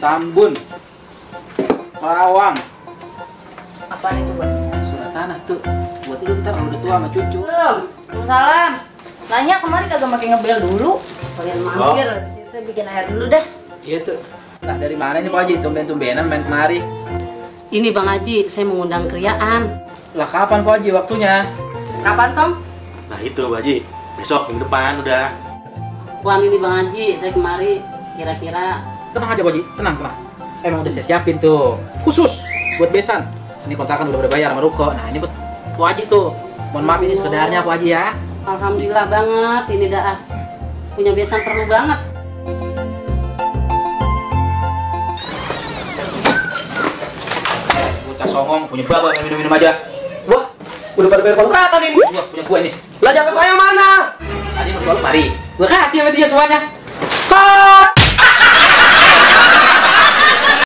Tambun, Rawang. Apaan itu, Bang? Surat tanah tuh. Buat lu ntar udah tua sama cucu. Salam. Nanya kemarin kagak pakai ngebel dulu. Kalian mampir, saya bikin air dulu dah. Iya tuh. Nah dari mana nih Pak Haji? Tumben-tumbenan main kemari. Ini Bang Haji, saya mengundang kriaan. Lah kapan Pak Haji waktunya? Kapan, Tom? Nah itu Pak Haji, besok minggu depan udah. Uang ini Bang Haji, saya kemari kira-kira. Tenang aja Pak Haji, tenang. Emang udah saya siapin tuh. Khusus buat besan. Ini kontrakan udah bayar sama Ruko. Nah ini buat Pak Haji tuh. Mohon maaf ini sekedarnya Pak Haji ya. Alhamdulillah banget, ini dah punya besan perlu banget. Bocah songong, punya bapak minum-minum aja. Wah, udah pada bayar kontrakan ini. Wah, punya gua ini. Lah jatah saya mana? Tadi mertua lu mari. Gua kasih sama dia semuanya. Cut!